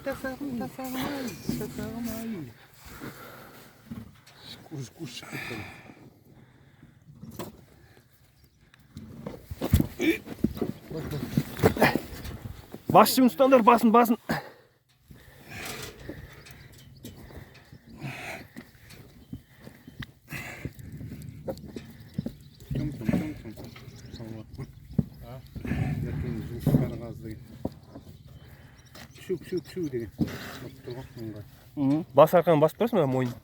Тасағым, тасағым ай, тасағым ай. Көз, көз шығып кетті. Бас жібін ұстаңдар, басын, басын. Чум, чум, чум, чум. Саламат. Ертең жылқылар қаз деген. Пшу, пшу, пшу деген. Болып тұр ғой мыңға. Бас арқаны басып тұрасың ба, мойын?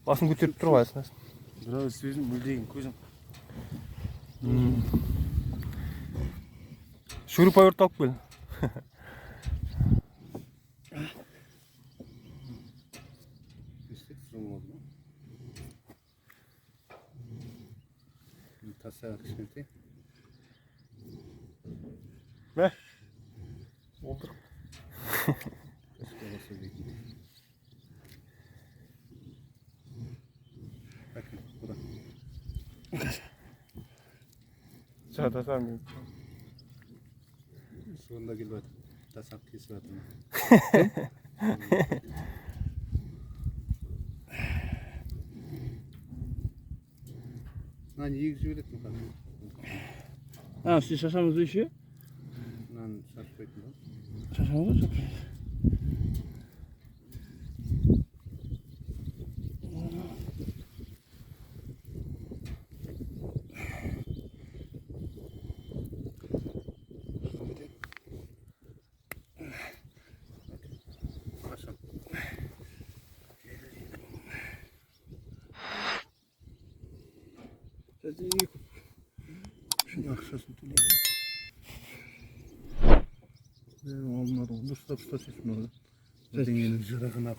Басын көтеріп тұр ғой астына. Біраз сөзім мөлдеген көзім. Шуруповерт алып кел. Не істеді, жұлмады ма? Тасағы кішкентай. Мә. Олдыр. Үске қоса дейтін. Әкел, бұда. Жатасам. Сонда келіп жатыр. Тасақ кесіп жатыр. Мынаны егіп жіберетін қазір. А, үстіне шашамыз ба еще? Мынаны шашпайтын ба? Шашамыз ғой, шашамыз. Қашан? Ақшасын төлейді. Алынады ғой. Дұрыстап ұста сен мынаны. Бірдеңенің жырығына